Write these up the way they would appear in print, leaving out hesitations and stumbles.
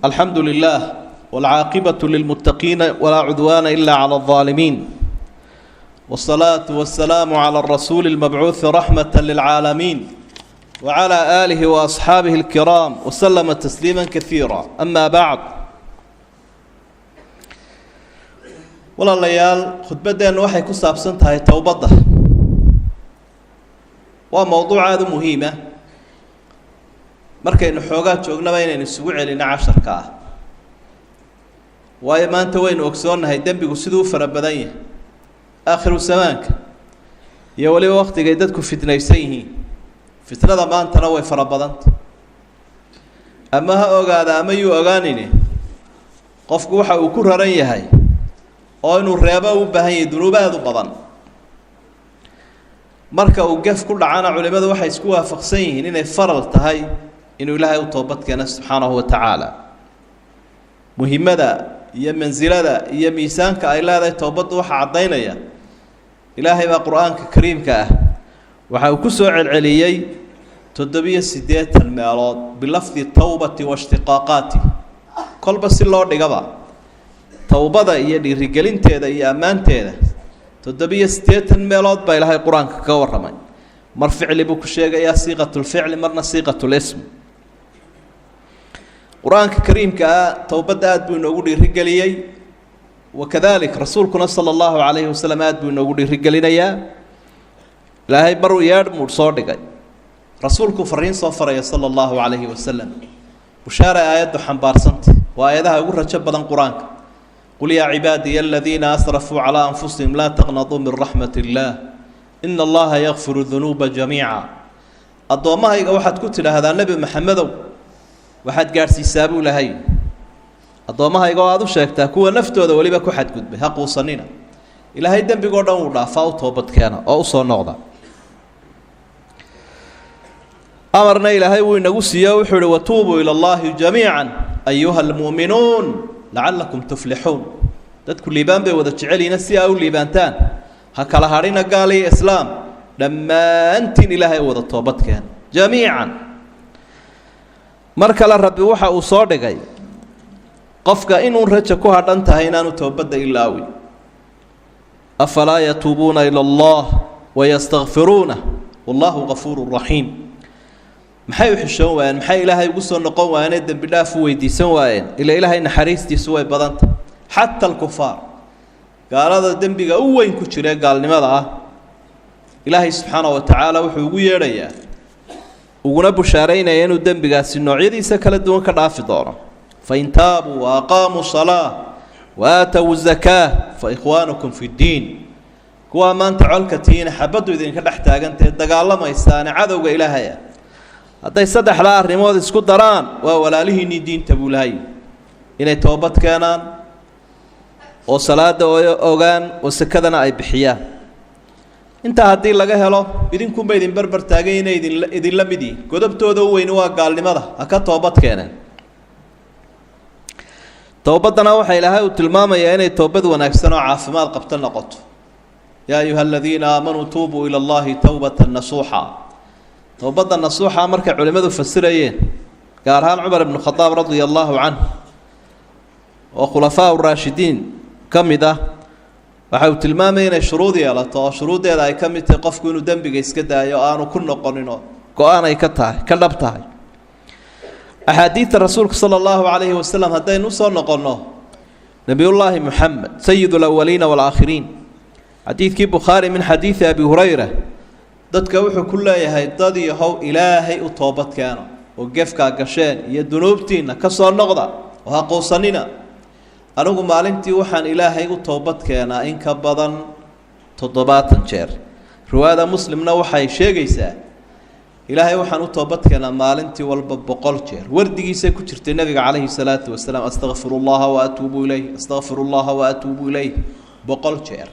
الحمد لله والعاقبة للمتقين ولا عدوان إلا على الظالمين، والصلاة والسلام على الرسول المبعوث رحمة للعالمين وعلى آله وأصحابه الكرام وسلم تسليما كثيرا. أما بعد، walaalayaal, khudbaddeennu waxay ku saabsan tahay towbadda. Waa mowduuc aada u muhiima. Markaynu xoogaa joognaba inaynu isugu celino casharka ah, waayo maanta waynu ogsoonnahay dembigu siduu u fara badan yahay aakhiru zamaanka iyo weliba waktigay dadku fitnaysan yihiin. Fitnada maantana way fara badanta. Ama ha ogaada ama yuu ogaanine, qofku waxa uu ku raran yahay oo inuu reebo u baahan yahay dunuub aada u badan. Marka uu gef ku dhacana, culimadu waxay isku waafaqsan yihiin inay faral tahay inuu Ilaahay u toobad keeno subxaanahu wa tacaala. Muhimmada iyo mansilada iyo miisaanka ay leedahay toobaddu waxaa caddaynaya Ilaahay baa Qur-aanka kariimka ah waxa uu ku soo celceliyey 87 meelood bilafdi tawbati wa ishtiqaaqaati. Kolba si loo dhigaba towbada iyo dhiirigelinteeda iyo ammaanteeda 87 meelood baa Ilaahay Qur-aanka kaga warramay. Mar ficli buu ku sheegayaa, siiqatulficli, marna siiqatulism. Qur-aanka kariimka ah towbadda aada buu inoogu dhiirigeliyey, wakadalik rasuulkuna sala allahu calayhi wasalam aada buu inoogu dhiirigelinayaa. Ilaahay maruu yeedh muudh soo dhigay, rasuulkuu fariin soo faraya sala allahu calayhi wasalam. Bushaara aayaddu xambaarsanta waa aayadaha ugu rajo badan Qur-aanka: qul yaa cibaadiya aladiina asrafuu calaa anfusihim laa taqnatuu min raxmat illaah, ina allaha yakfiru dunuuba jamiica. Addoommahayga waxaad ku tidhaahdaa, Nebi Maxamedow, waxaad gaadhsiisaa buu lahay, addoommahayga oo aada u sheegtaa kuwa naftooda weliba ku xadgudbay: ha quusanina, Ilaahay dembigoo dhan wuu dhaafaa, u toobadkeena oo usoo noqda. Amarna Ilaahay wuu inagu siiyo, wuxuu ihi: watuubuu ila allahi jamiica ayuha almu'minuun lacalakum tuflixuun. Dadku liibaan bay wada jecelyihiin, si aa u liibaantaan ha kala hadhina gaal iyo islaam, dhammaantiin Ilaahay u wada toobadkeena jamiican. Mar kale Rabbi waxa uu soo dhigay qofka inuun raja ku hadhan tahay inaanu toobadda ilaawin: afalaa yatuubuuna ila allah wayastakfiruuna wallahu gafuuru raxiim. Maxay u xishoon waayeen? Maxay Ilaahay ugu soo noqon waayeenee dembi dhaaf u weydiisan waayeen? Ila Ilaahay naxariistiisu way badanta. Xata alkufaar, gaalada dembiga u weyn ku jira gaalnimada ah, Ilaahay subxaana wa tacaala wuxuu ugu yeedhayaa uguna bushaaraynaya inuu dembigaasi noocyadiisa kala duwan ka dhaafi doono: fain taabuu wa aqaamuu salaa wa aatow zakaa fa ikhwaanukum fi ddiin. Kuwaa maanta colka tihiina, xabaddu idinka dhex taagantahe, dagaalamaysaane, cadowga Ilaahay ah, hadday saddexdaa arrimood isku daraan waa walaalihiinnii diinta buu lahay: inay toobad keenaan oo salaada ogaan oo sakadana ay bixiyaan. Intaa haddii laga helo, idinkunba idin berber taagan inay idin idinla mid yihin. Godobtooda u weyni waa gaalnimada, ha ka toobad keeneen. Towbaddana waxaa Ilaahay uu tilmaamayaa inay toobad wanaagsan oo caafimaad qabta noqoto: yaa ayuha aladiina aamanuu tuubuu ila allahi towbatan nasuuxa. Towbadda nasuuxa markay culimmadu fasirayeen, gaar ahaan Cumar ibnu Khadaab radia allahu canh oo khulafaa raashidiin ka mid ah, waxa uu tilmaamaya inay shuruud yeelato, oo shuruuddeeda ay ka mid tahay qofku inuu dembiga iska daayo oo aanu ku noqonin oo go-aan ay ka tahay, ka dhab tahay. Axaadiidta rasuulka sala allahu calayhi wasalam haddaynu usoo noqonno, Nebiyullaahi Moxamed sayid alawaliina waalaakhiriin, xadiidkii Bukhaari min xadiidi Abi Hurayra, dadka wuxuu ku leeyahay: dad yahow, Ilaahay u toobad keeno oo gefkaa gasheen iyo dunuubtiinna ka soo noqda oo ha quusanina. Anigu maalintii waxaan Ilaahay u toobad keenaa in ka badan 70 jeer. Riwaayada Muslimna waxay sheegaysaa: Ilaahay waxaan u toobad keenaa maalintii walba 100 jeer. Wardigiisay ku jirtay nabiga calayhi salaatu wasalaam: astaqfiru llaha wa atuubu ilayh, astaqfiru llaha wa atuubu ilayh, 100 jeer.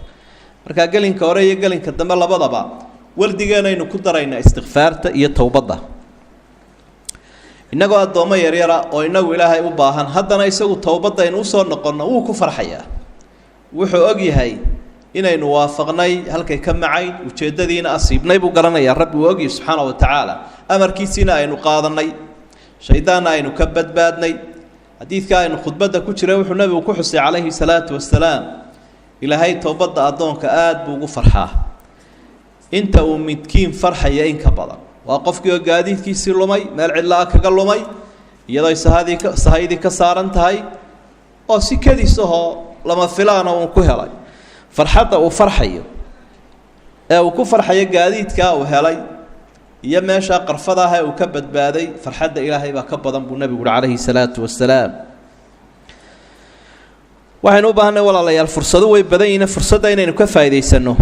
Markaa gelinka hore iyo gelinka dambe labadaba wardigeenaynu ku daraynaa istikfaarta iyo towbadda. Innagoo addoommo yaryara oo inagu Ilaahay u baahan, haddana isagu towbadaynu usoo noqonno wuu ku farxayaa. Wuxuu og yahay inaynu waafaqnay halkay ka macayn, ujeeddadiina asiibnay buu garanayaa. Rabbi uu ogyahay subxaana wa tacaala, amarkiisiina aynu qaadanay, shaydaanna aynu ka badbaadnay. Xadiidka aynu khudbadda ku jiray wuxuu nabigu ku xusay calayhi salaatu wasalaam, ilaahay towbadda addoonka aada buu ugu farxaa, inta uu midkiin farxaya in ka badan. Waa qofkii oo gaadiidkiisii lumay, meel cidla-a kaga lumay, iyadoo sahadii ka sahaydii ka saaran tahay, oo si kedis ahoo lama filaana uun ku helay. Farxadda uu farxayo ee uu ku farxayo gaadiidkaa uu helay iyo meeshaa qarfada ah ee uu ka badbaaday, farxadda ilaahay baa ka badan buu nabigu uhi calayhi salaatu wasalaam. Waxaynu u baahanay walaalayaal, fursado way badan yihiin, fursadda inaynu ka faa'idaysano.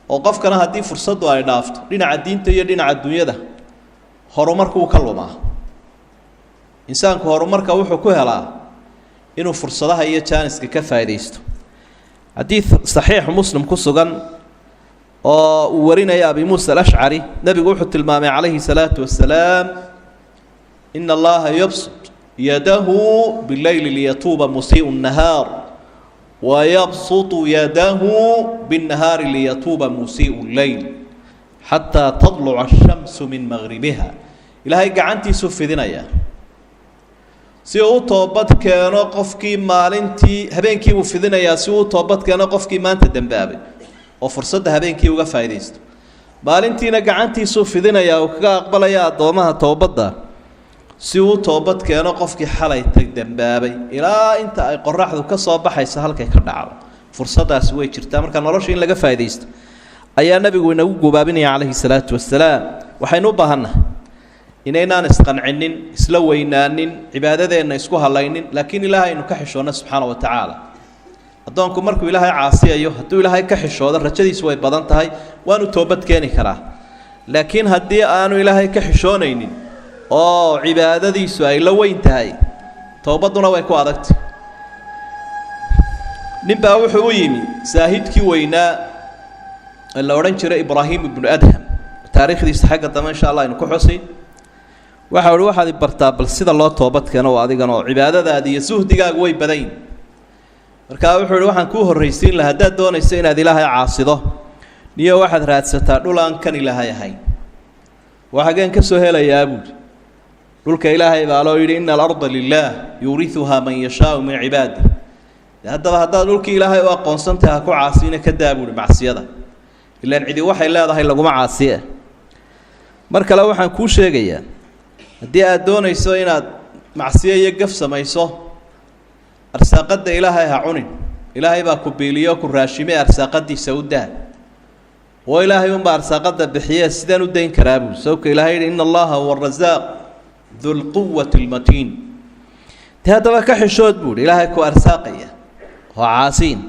Oo qofkana haddii fursaddu ay dhaafto dhinaca diinta iyo dhinaca dunyada, horumarku wuu ka lumaa. Insaanku horumarka wuxuu ku helaa inuu fursadaha iyo jaaniska ka faa'iidaysto. Xadiid saxiixu Muslim ku sugan oo uu warinaya Abi Muusa Alashcari, nebigu wuxuu tilmaamay calayhi salaatu wasalaam: ina Allaha yabsut yadahu bileyli liyatuuba musiiu nahaar, wayabsutu yadahu binnahaari liyatuuba musiiu lleyl, xataa tadluca ashamsu min magribiha. Ilaahay gacantiisuu fidinayaa si uu u toobad keeno qofkii maalintii, habeenkii buu fidinayaa si uu u toobad keeno qofkii maanta dembaabay oo fursadda habeenkii uga faa'iidaysto. Maalintiina gacantiisuu fidinayaa uu kaga aqbalaya addoomaha toobadda si uu u toobad keeno qofkii xalay tag dembaabay, ilaa inta ay qoraxdu ka soo baxayso halkay ka dhacdo. Fursaddaasi way jirtaa, marka nolosha in laga faa'iidaysto ayaa nabigu inagu gubaabinaya calayhi salaatu wasalaam. Waxaynu u baahannahay inaynaan isqancinin, isla weynaanin, cibaadadeenna isku halaynin, laakiin Ilaahay aynu ka xishoonno subxaana wa tacaala. Addoonku markuu Ilaahay caasiyayo, hadduu Ilaahay ka xishoodo, rajadiisu way badan tahay, waanu toobad keeni karaa. Laakiin haddii aanu Ilaahay ka xishoonaynin oo cibaadadiisu ay la weyn tahay, towbadduna way ku adagtay. Ninbaa wuxuu u yimi saahidkii weynaa ee la odhan jiray Ibraahim Ibnu Adham, taariikhdiisa xagga dambe insha Allah aynu ku xusi. Waxa uhi: waxaad i bartaa bal sida loo toobad keeno adigan oo cibaadadaadi iyo suhdigaagu way badan yihin. Markaa wuxuu ihi: waxaan kuu horraysiin laha, haddaad doonayso inaad Ilaahay caasido, niyo waxaad raadsataa dhul aan kan Ilaahay ahayn. Waa xaggeen ka soo helayaa buuri dhulka Ilaahay baa loo yidhi: ina alarda lilah yuuriuhaa man yashaau min cibaadi. Haddaba haddaad dhulkii Ilaahay u aqoonsantahay, ha ku caasina, ka daa buuhi macsiyada, ilaan cidi waxay leedahay laguma caasiye. Mar kale waxaan kuu sheegayaa, haddii aad doonayso inaad macsiyo iyo gaf samayso, arsaaqadda Ilaahay ha cunin. Ilaahay baa ku biiliyo, ku raashime, arsaaqadiisa u daa, oo Ilaahay unbaa arsaaqada bixiye, sidaan u dayn karaa buui? Sababka Ilahay yihi: ina Allaha huwa arasaaq du lquwati lmatiin. De haddaba ka xishood buuhi Ilaahay ku arsaaqaya oo caasiin.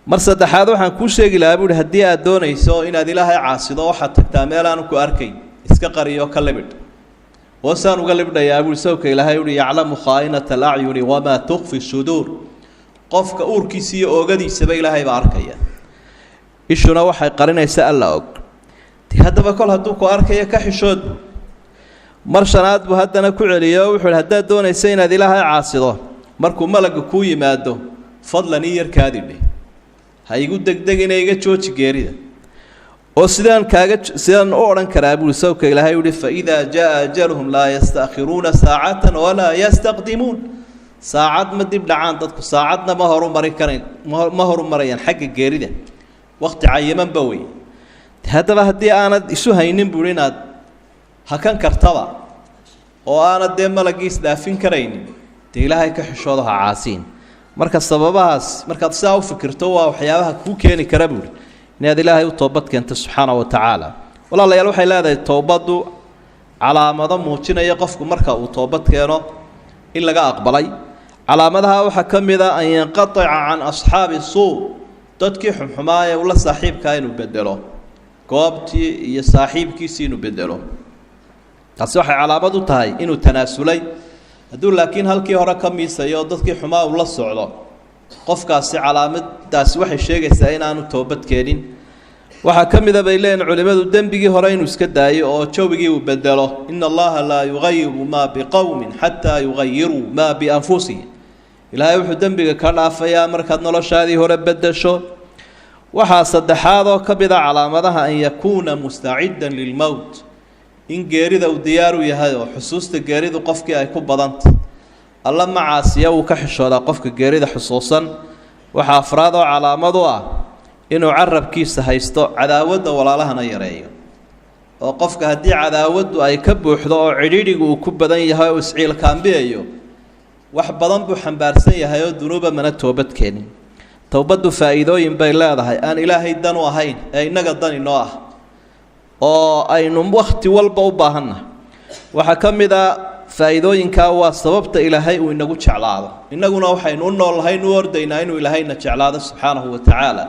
Mar saddexaad waxaan kuu sheegi lahaa buuhi, haddii aad doonayso inaad Ilaahay caasido, waxaad tagtaa meel aanu ku arkayn, iska qariyo, ka libidh. Hoosaan uga libdhayaa buui? Sawka Ilaahay uhi: yaclamu khaa'inata alacyuni wamaa tukfi suduur. Qofka uurkiisa iyo oogadiisaba Ilaahay baa arkaya, ishuna waxay qarinaysa Alla og. De haddaba kol hadduu ku arkayo, ka xishood bu. Mar shanaad buu haddana ku celiyo, wuxuu hi: haddaad doonaysa inaad Ilaahay caasido, markuu malagga kuu yimaado, fadlan ii yarkaadidhe, ha igu degdegina, iga jooji geerida. Oo sidaan kaaga, sidaan u odhan karaa buui? Sawka Ilaahay uhi: faidaa jaa ajaluhum laa yastaakhiruuna saacatan walaa yastaqdimuun. Saacad ma dib dhacaan dadku, saacadna ma horumari karayn, ma horumarayaan xagga geerida, waqti cayimanba wey. Haddaba haddii aanad isu haynin buuhi inaad hakan kartaba oo aanad dee malaggii isdhaafin karaynin, dee Ilaahay ka xishoodo, ha caasiin. Marka sababahaas markaad sidaa u fikirto, waa waxyaabaha kuu keeni kara buuhi inaad Ilaahay u toobad keento subxaana wa tacaala. Walaalayaal, waxay leedahay towbaddu calaamado muujinaya qofku marka uu toobad keeno in laga aqbalay. Calaamadaha waxaa ka mid a an yanqatica can asxaabi suu, dadkii xumxumaa ee ula saaxiibkaa inuu bedelo, goobtii iyo saaxiibkiisii inuu bedelo. Taasi waxay calaamad u tahay inuu tanaasulay. Hadduu laakiin halkii hore ka miisayo oo dadkii xumaa uu la socdo, qofkaasi calaamadaasi waxay sheegaysaa inaanu toobad keenin. Waxaa ka mida bay leeyihin culimmadu dembigii hore inuu iska daayo oo jawigii uu bedelo. Ina Allaha laa yugayiru maa biqowmin xataa yugayiruu maa bianfusihim. Ilaahay wuxuu dembiga ka dhaafayaa markaad noloshaadii hore bedesho. Waxaa saddexaad oo ka mida calaamadaha an yakuuna mustaciddan lilmowt. In geerida uu diyaar u yahay oo xusuusta geeridu qofkii ay ku badantay. Alla macaasiya wuu ka xishoodaa qofka geerida xusuusan. Waxaa afraad oo calaamad u ah inuu carabkiisa haysto, cadaawadda walaalahana yareeyo. Oo qofka haddii cadaawaddu ay ka buuxdo oo cidhiidhigu uu ku badan yahay oo isciilkaambiyayo, wax badan buu xambaarsan yahay oo dunuuba mana toobadkeenin. Towbaddu faa'iidooyin bay leedahay aan Ilaahay dan u ahayn ee innaga dan inoo ah oo aynu wakhti walba u baahannahay. Waxaa ka mid a faa'iidooyinkaa waa sababta Ilaahay uu inagu jeclaado. Innaguna waxaynu u noolnahay, nu ordaynaa inuu Ilaahayna jeclaado subxaanahu wa tacaala.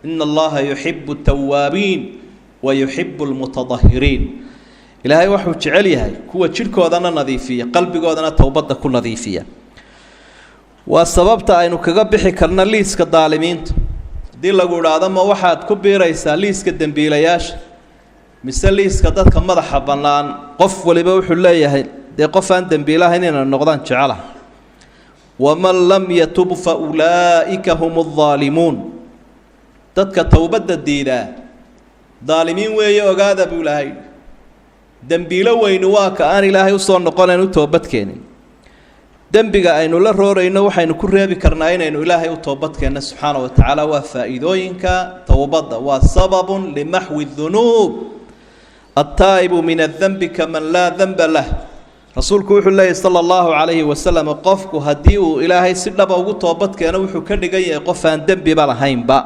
Ina Allaha yuxibu atawaabiin wa yuxibu almutadahiriin. Ilaahay wuxuu jecel yahay kuwa jidhkoodana nadiifiya, qalbigoodana towbadda ku nadiifiya. Waa sababta aynu kaga bixi karno liiska daalimiinta. Haddii lagu idhaahdo ma waxaad ku biiraysaa liiska dembiilayaasha mise liiska dadka madaxa bannaan, qof waliba wuxuu leeyahay dee qof aan dembiilahayn inay noqdaan jecelaha. Waman lam yatub fa ulaa'ika hum aldaalimuun. Dadka towbadda diidaa daalimiin weeye, ogaada buu Ilaahay. Dembiilo weyni waa ka aan Ilaahay usoo noqonayn, u toobadkeenin. Dembiga aynu la roorayno waxaynu ku reebi karnaa inaynu Ilaahay u toobadkeenno subxaana wa tacaala. Waa faa'iidooyinka towbadda, waa sababun limaxwi dunuub. Altaa'ibu min addenbi kaman laa denba lah. Rasuulku wuxuu leeyahy sala allahu calayhi wasalam, qofku haddii uu Ilaahay si dhaba ugu toobadkeeno, wuxuu ka dhigan yahay qof aan dembiba lahaynba.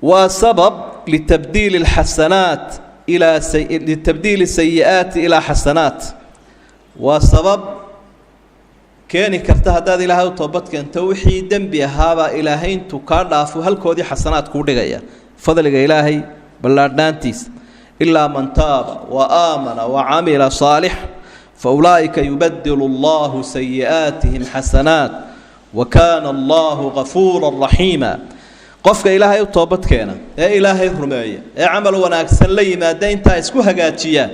Waa sabab litabdiili alxasanaat ilaa litabdiili sayi'aati ilaa xasanaat. Waa sabab keeni karta haddaad Ilaahay u toobad keento, wixii dembi ahaabaa Ilaahay intuu kaa dhaafo halkoodii xasanaad kuu dhigaya. Fadliga Ilaahay ballaadhnaantiisa. Ilaa man taaba wa aamana wa camila saalix fa ulaa'ika yubadilu allahu sayi'aatihim xasanaat wa kaana Allahu gafuura raxiima. Qofka Ilaahay u toobadkeena ee Ilaahay rumeeya ee camal wanaagsan la yimaada, intaa isku hagaajiya,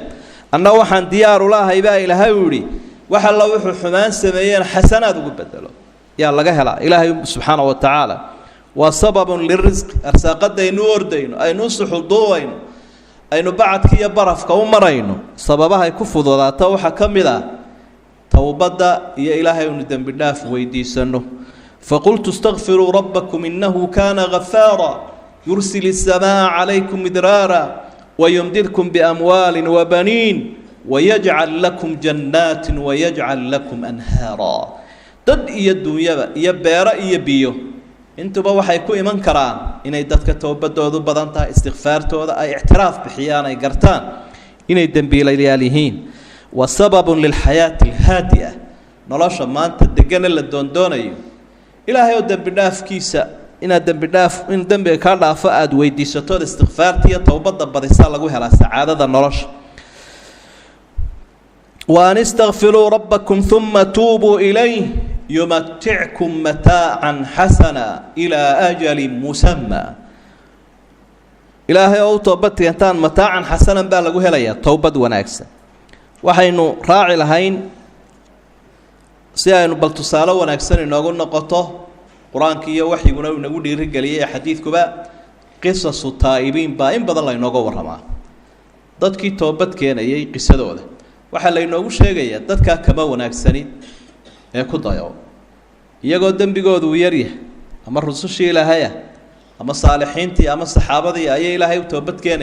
anna waxaan diyaaru lahay baa Ilaahay u yidhi, wax alla wuxuu xumaan sameeyeen xasanaad ugu bedelo. Yaa laga helaa? Ilaahay subxaana wa tacaala. Waa sababun lirisqi. Arsaaqadaynu u ordayno, aynu u suxulduubayno, aynu bacadka iyo barafka u marayno, sababahay ku fududaato waxaa ka mid ah towbadda iyo Ilaahay unu dembi dhaaf weydiisano. Faqultu istakfiruu rabbakum inahu kaana gafaara yursil الsamaaa calaykum midraara wayumdidkum biamwaali wabaniin wayajcal lakum jannaati wayajcal lakum anhaara. Dad iyo dunyaba iyo beero iyo biyo intuba waxay ku iman karaan inay dadka towbadoodu badan tahay, istikfaartooda ay ictiraaf bixiyaan, ay gartaan inay dembiilayaal yihiin. Wa sababun lilxayaati alhaadi'a. Nolosha maanta degana la doondoonayo, Ilaahay oo dembi dhaafkiisa inaad dembi dhaaf, in dembiga kaa dhaafo aada weydiisatood istikfaarta iyo towbadda badisaa lagu helaa sacaadada nolosha. Wa an istakfiruu rabbakum uma tuubuu ilayh yumatickum mataacan xasana ilaa ajalin musama. Ilaahay oo u toobad keentaan, mataacan xasanan baa lagu helayaa towbad wanaagsan. Waxaynu raaci lahayn si aynu bal tusaale wanaagsan inoogu noqoto, qur-aanki iyo waxyiguna uu inagu dhiirigeliyay ee xadiidkuba, qisasu taa'ibiin baa in badan laynooga warramaa. Dadkii toobad keenayay qisadooda waxaa laynoogu sheegayaa dadkaa kama wanaagsanid ee ku dayo, iyagoo dembigoodu uu yaryahay, ama rusushii Ilaahayah ama saalixiintii ama saxaabadii ayay Ilaahay u toobad keenaya.